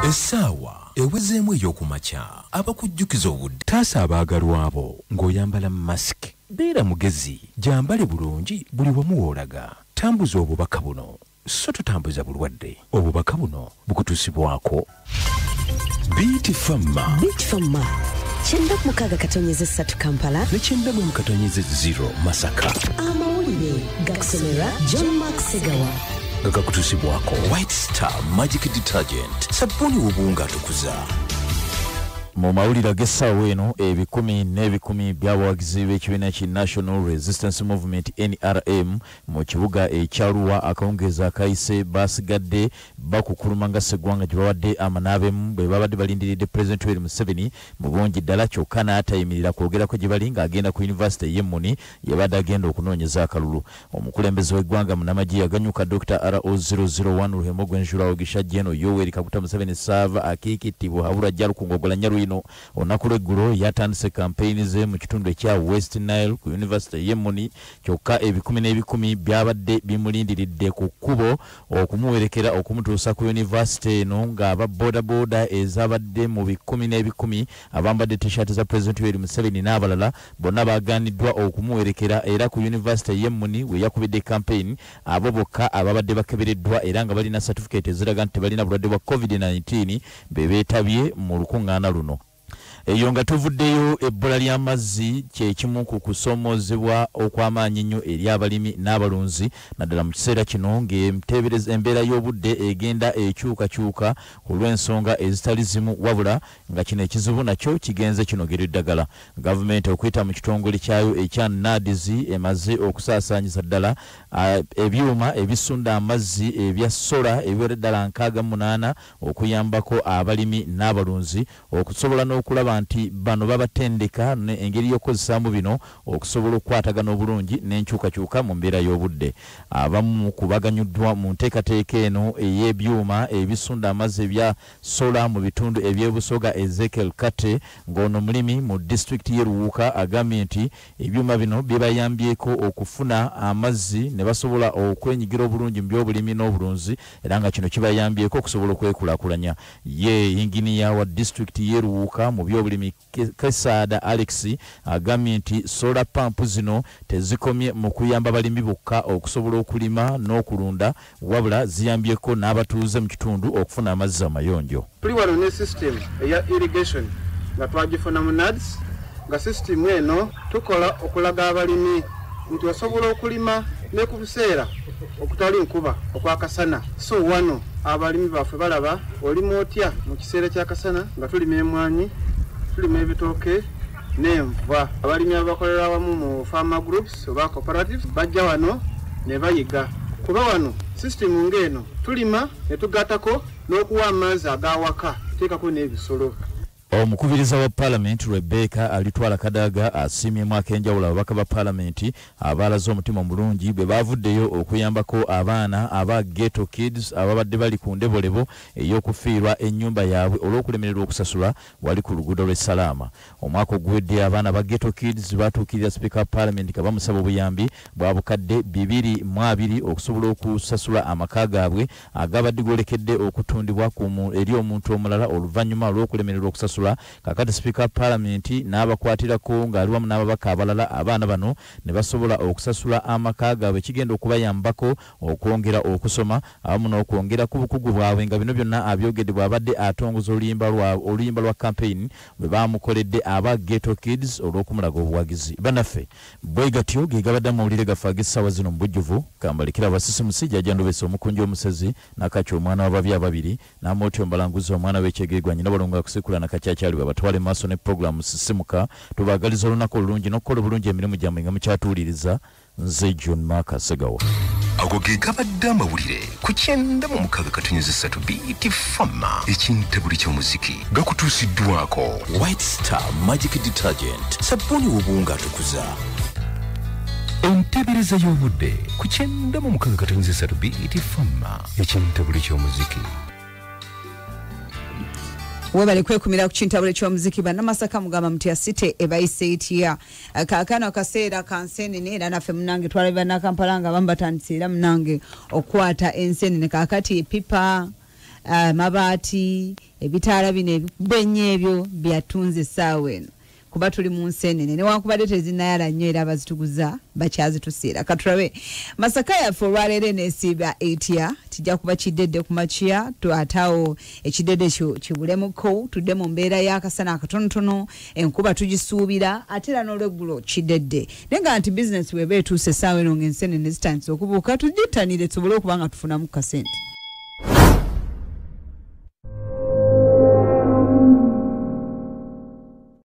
Essaawa ewezeemu ey'okumakya abakujjukiza obudde. Taasa abaagalwa abo ng'oyambala masiki. Beera mugezi, gyambale bulungi buli wamu w'olaga. Tambuza obubaka buno, so totambuza bulwadde. Obubaka buno bukutuusibwako Beat Pharma. Beat Pharma 96.3 Kampala ne 91.0 Masaka. Amawulire gakusomera John Mark Segawa nga gakutuusibwako White Star Magic Detergent, sabbuuni w'obuwunga atukuza. Mu mawulire ag'essaawa eno, ebikumi n'ebikumi by'abawagizi b'ekibiina ki National Resistance Movement NRM mu kibuga ekya Arua akawungeezi akayise basigadde bakukuluma nga sseggwanga gye bawadde amanaabemu bwe babadde balindiridde Pulezidenti Yoweri Museveni mu bungi ddala, kyokka n'atayimirira kwogerako gye bali ng'agenda ku yunivasite ey'Emmuni yabadde agenda okunoonyeza akalulu. Omukulembeze w'eggwanga munnamagye yaganyuka Dr. RO001 Ruhemo Gwenjura Ogisha Jeno Yoweri Kaguta Museveni Saava akiikitibwa Habura Jalukungogola Nyarwino olunaku lw'eggulo yatandise kampeyini ze mu kitundu ekya West Nile ku yunivasite y'Emmuni, kyokka ebikumi n'ebikumi byabadde bimulindiridde ku kkubo okumuwerekera okumutuusa ku yunivasite eno, ng'aba boodabooda ezabadde mu bikumi n'ebikumi abambadde t-shirt za Pulezidenti Yoweri Museveni n'abalala bonna baagaaniddwa okumuwerekera. Era ku yunivasite y'Emmuni we yakubidde kampeyini, abo bokka ababadde bakebereddwa era nga balina satifikeeti eziraga nti tebalina bulwadde bwa COVID-19 be beetabye mu lukuŋŋaana luno. Eyo nga tuvuddeyo, ebbula ly'amazzi kyekimu ku kusoomoozebwa okw'amaanyi ennyo eri abalimi n'abalunzi, naddala mu kiseera kino ng'emiteebereza embeera y'obudde egenda ekyukakyuka olw'ensonga ezitali zimu, wabula nga kino ekizibu nakyo kigenze kinogera eddagala. Gavumenti okuyita mu kitongole kyayo ekya NAADS emaze okusaasaanyiza ddala ebyuma ebisunda amazzi ebya sola ebiwera ddala 68 okuyambako abalimi n'abalunzi okusobola n'okulaba nti bano babatendeka engeri y'okukozesaamu bino okusobola okukwatagana obulungi n'enkyukakyuka mu mbeera y'obudde. Abamu ku baganyuddwa mu nteekateeka eno ey'ebyuma ebisunda amazzi ebya sola mu bitundu eby'Ebusoga, Ezekiel Kate, ng'ono mulimi mu disitulikiti y'e Luwuka, agambye nti ebyuma bino bibayambyeko okufuna amazzi ne basobola okwenyigira obulungi mu byobulimi n'obulunzi, era nga kino kibayambyeko okusobola okwekulaakulanya. Ye yinginiya wa disitulikiti y'e Luwuka mu byobulimi Kesaada Alex agambye nti solar pump zino tezikomye mu kuyamba balimi bokka okusobola okulima n'okulunda, wabula ziyambyeko n'abatuuze mu kitundu okufuna amazzi amayonjo. Tuli wano ne system eya irrigation nga twagifuna mu NAADS, nga system eno tukola okulaga abalimi nti osobola okulima ne ku biseera okutali nkuba okwakasana. So wano abalimi baffe balaba olima otya mu kiseera kyakasana nga tulima emwanyi, tulima ebitooke n'enva. Abalimi abakolera awamu mu farmer groups oba cooperatives bajja wano ne bayiga, kuba wano sisitimu ng'eno tulima ne tugattako n'okuwa amazzi ag'awaka, tuteekako n'ebisolo. Omukubiriza wa Paalamenti Rebecca Alitwala Kadaga asiimyemu ak'enjawulo ababaka ba Paalamenti abaalaze omutima omulungi bwe baavuddeyo okuyambako abaana aba Ghetto Kids ababadde bali ku ndebolebo ey'okufiirwa ennyumba yaabwe olw'okulemererwa okusasula wali ku luguudo lw'e Salaama. Omwaka oguwedde abaana ba Ghetto Kids batuukirira sipiika wa Paalamenti nga bamusaba obuyambi bwa 220,000 okusobola okusasula amaka gaabwe agabadde goolekedde okutundibwa eri omuntu omulala oluvannyuma olw'okulemererwa okusasula. Kakati sipiika wa Paalamenti n'abakwatirako ng'ali wamu n'ababaka abalala, abaana bano ne basobola okusasula amaka gaabwe, kigenda okubayambako okwongera okusoma awamu n'okwongera ku bukugu bwabwe, nga bino byonna abyogedde bw'abadde atongoza oluyimba lwa campaign bwe bamukoledde aba Ghetto Kids olw'okumulaga obuwagizi. Bannaffe, bwe gatyo ge gabadde amawulire gaffe ag'essaawa zino mu bujjuvu. Kambalekera abasisimusi Jjajja Ndobesa omukunji omusezi Nakaki omwana w'ababi ababiri n'amooti ombalanguzi omwana w'ekyegegwa nyina balongo akusikula nakakyakyali batwale maaso ne pulogulaamu Sisimuka. Tubaagaliza olunaku olulungi n'okukola obulungi emirimu gyammwe nga mukyatuwuliriza. Nze John Mark Segawa. Ago ge gabadde amawulire ku 96.3 Beat Fama, ekintabuli ky'omuziki, gakutuusiddwako White Star Magic Detergent, sabbuuni w'obuwunga atukuza. Enteebereza y'obudde ku 96.3 Beat Fama, ekintabuli ky'omuziki. Webale kwekumira ku kintabule ky'omuziki. Bannamasaka, mugamba mutya? Site ebayise etya? Kaakano akaseera kansenene, era naffe munange twalabe bannakampala nga abamu batandise era munange okukwata ensenene. Kaakati epipa Amabaati, ebitaala bino ebikuba ennyo ebyo byatunze essaawa eno, kuba tuli mu nsenene, newankubadde tezinayala nnyo, era abazituguza bakyazitusiira. Katulabe Masaka yaffe olwaleero eneesiiba etya. Kijja kuba kiddedde ku makya, ate ekiddedde kibulemuko, tudde mu mbeera y'akasana akatonotono, enkuba tugisuubira, ate era n'olweggulo kiddedde. Naye nga nti bizinesi weba etuuse essaawa eno ng'ensenene zitandise okubuuka, tugittanire tusobole okuba nga tufunamu kasente.